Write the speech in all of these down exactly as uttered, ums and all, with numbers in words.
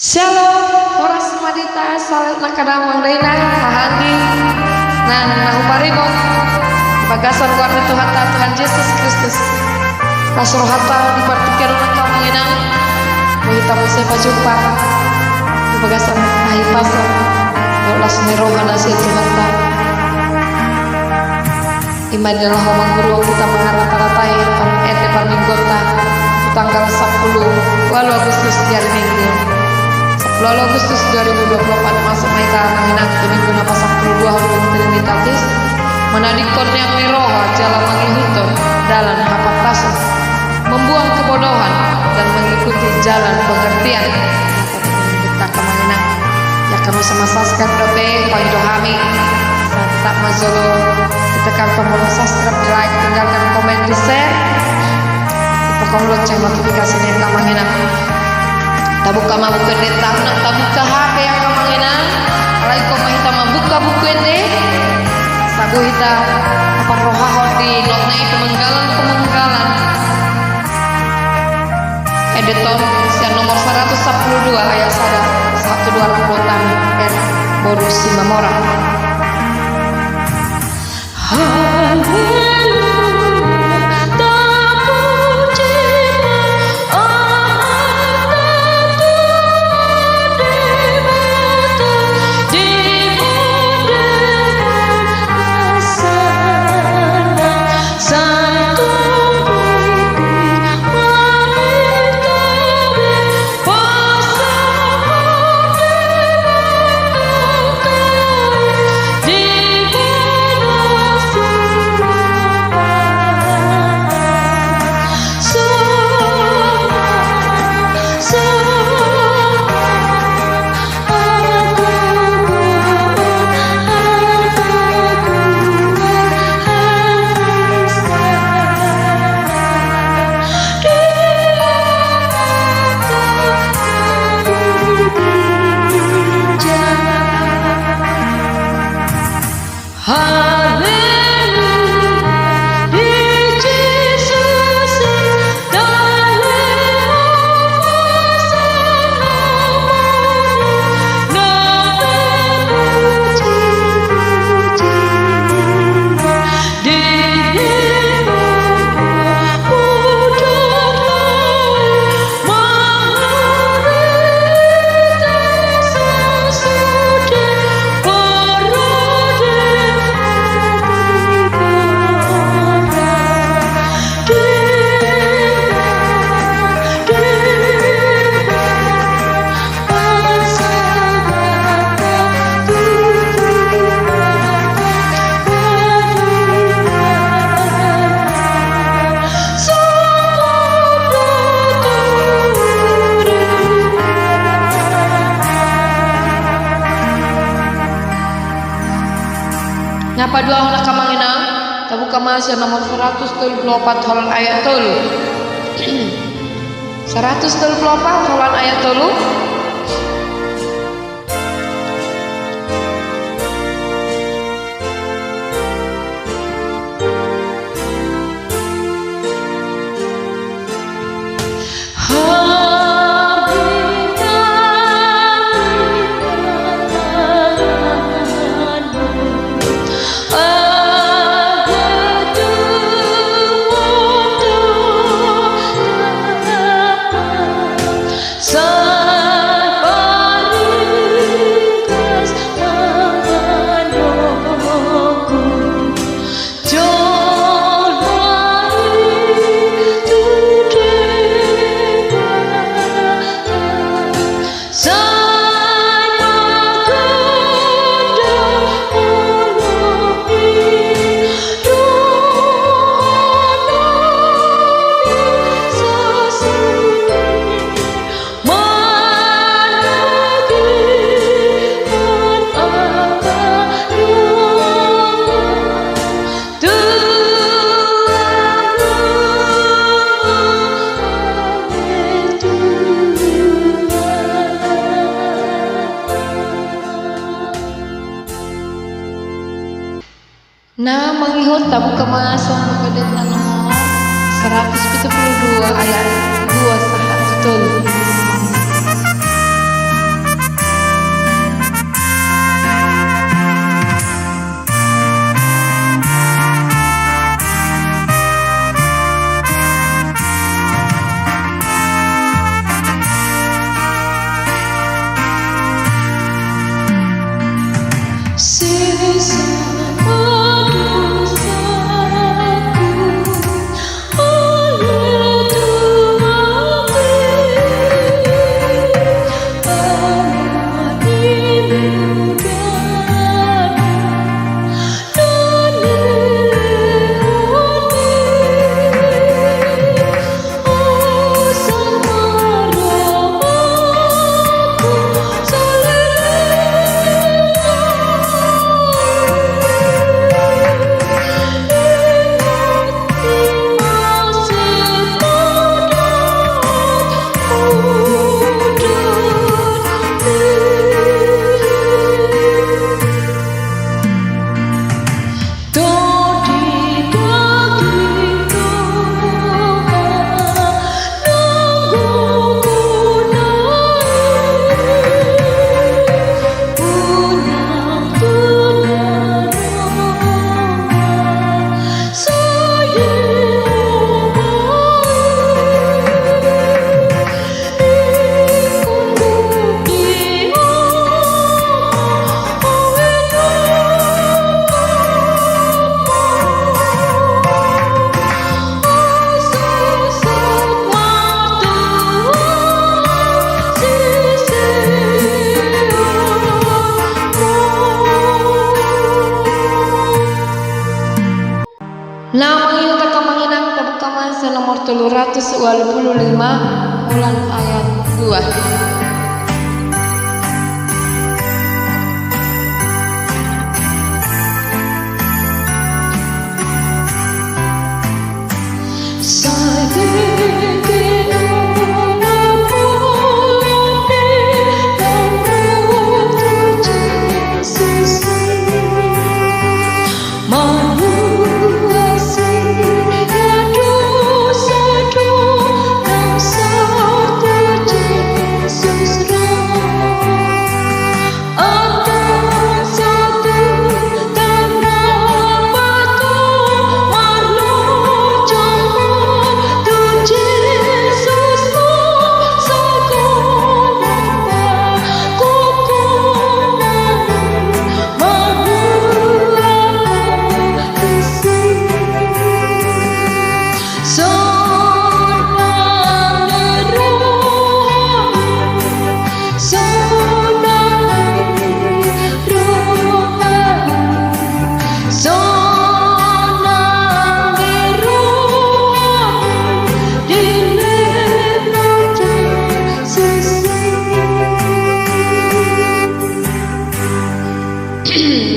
Syalom, horas ma di hita saluhutna, amang dainang, hahang di na huparimon di bagasan goar ni Tuhanta, Tuhan Jesus Kristus. Las rohanta di partingkian on, amang inang, boi hita muse pajumpa di bagasan hahipason dohot las ni roha na sian Tuhanta. I ma na laho mangguruhon hita mangarata-ratai ende parmingguonta tu tanggal sampulu ualu Agustus di ari Minggu. Sampulu ualu Agustus dua ribu dua puluh empat, masuk ma hita, amang inang, tu minggu na pasampulu dua on di Trinitatis, manadingkon nian ni roha jala mangihuthon dalan hapantason, membuang kebodohan dan mengikuti jalan pengertian. Amang inang, ya, hami sama-sama subscribe dope, pangido hami. Santabi ma jolo ditekan tombol subscribe, di like, tinggalkan komen, di share, dipahothon lonceng notifikasi ni hita, amang inang. Tabuka ma buku ende ta, unang tabuka H P, ya, amang inang. Alai ingkon ma hita mambuka buku ende, asa boi hita parrohahon di not na i pamanggalan-pamanggalan. Ende on sian nomor saratus sampulu dua ayat sada sahat tu dua ratus dua puluh opat, R. Boru Simamora. Haleluya, tapuji ma Amanta Tuhan Debata, di mundengkon hasangapna. Na paduahon, amang inang, tabuka ma sian nomor saratus tolu pulu opat, holan ayat tolu. Saratus tolu pulu opat, holan ayat tolu. Na mangihut, tabuka ma sian Buku Ende nomor saratus pitu pulu dua ayat dua sahat tu tolu. Tolu ratus ualu pulu lima, ulang ayat dua.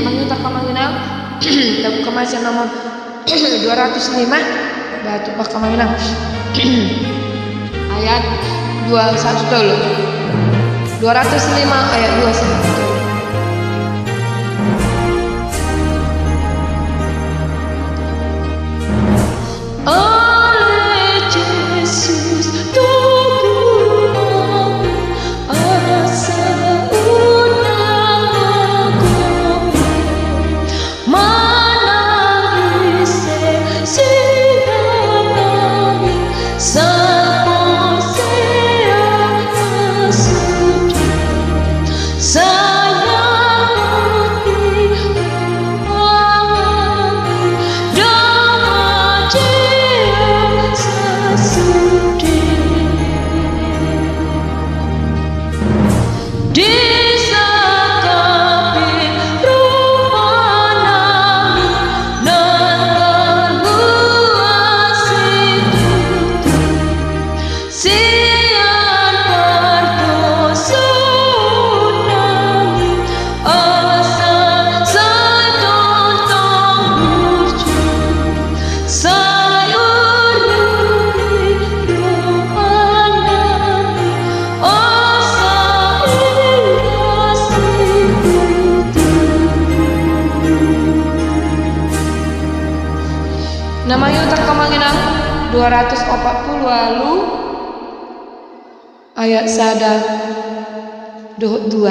Mangiutak ma amang inang. Tabuka ma sian nomor dua ratus lima. Batuk baka amang inang. Ayat dua satu tolu. Dua ratus lima ayat dua satu tolu. Ale Jesus, togihon hami asa unang gogo manang ise sian hami, sai porsea ma sude. Sai lamoti roha nami, ndang mansai sude. Di sangkap i roha nami, ndang tarluas situtu. Sian pardosaon nami, asa sai tongtong burju. Sai urupi roha nami, asa ias situtu. Na mangiutak ma amang inang, dua ratus opat pulu ualu, ayat sada dohot dua.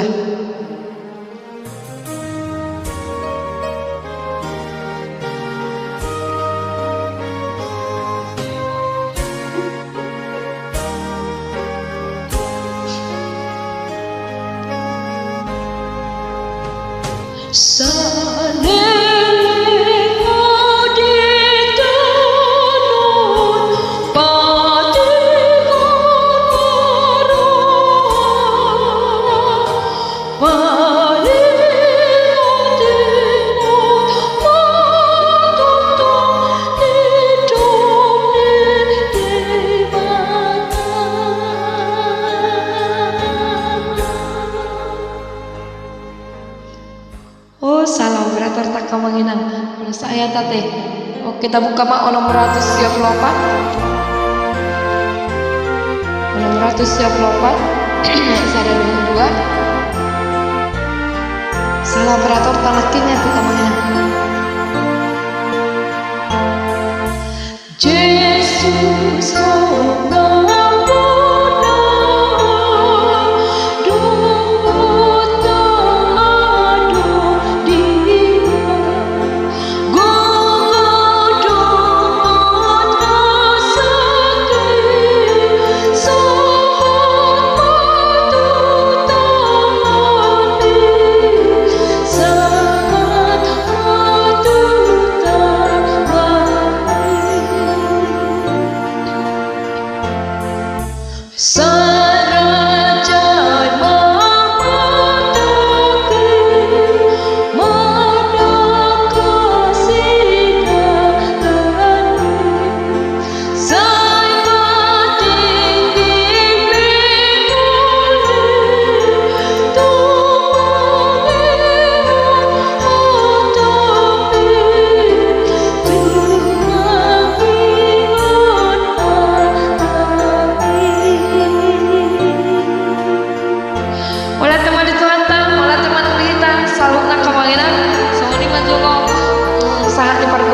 Saleleng ho di tano on, patikor ma roha, paingot-ingot ma tongtong nidok ni Debata. Oh, salah operator, tangkas ma amang inang. Ulang sa ayat ate. Oke, tabuka ma onom ratus sia pulu opat. Onom ratus sia pulu opat. Sada, dua, dua. Salah operator, tangan kiri, tangkas ma amang inang. Jesus, ho do na dohot na adong di ahu. Gogo dohot hasangapon, sahat ma tu tanganmi, sahat ma tu tanganmi.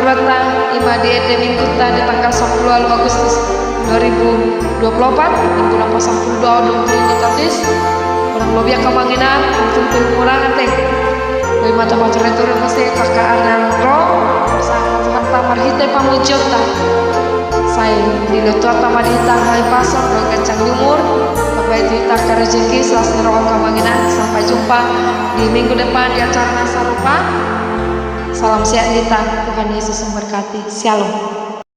Rata ima di ende mingguta di tanggal sampulu ualu Agustus dua ribu dua puluh opat, minggu na pasampulu dua dung Trinitatis. Kurang lobi angka amang inang, mungkin pe hurang ate. Boi ma tapature-ture muse angka ari na ro, sai Tuhanta marhite pamujionta. Sai dilehon Tuhanta ma di hita hahipason dohot ganjang ni umur, tamba di hita angka rejeki, las ni roha angka amang inang. Sampai jumpa di minggu depan di acara na sarupa. Salam sehat di hita, Tuhan Yesus memberkati. Shalom.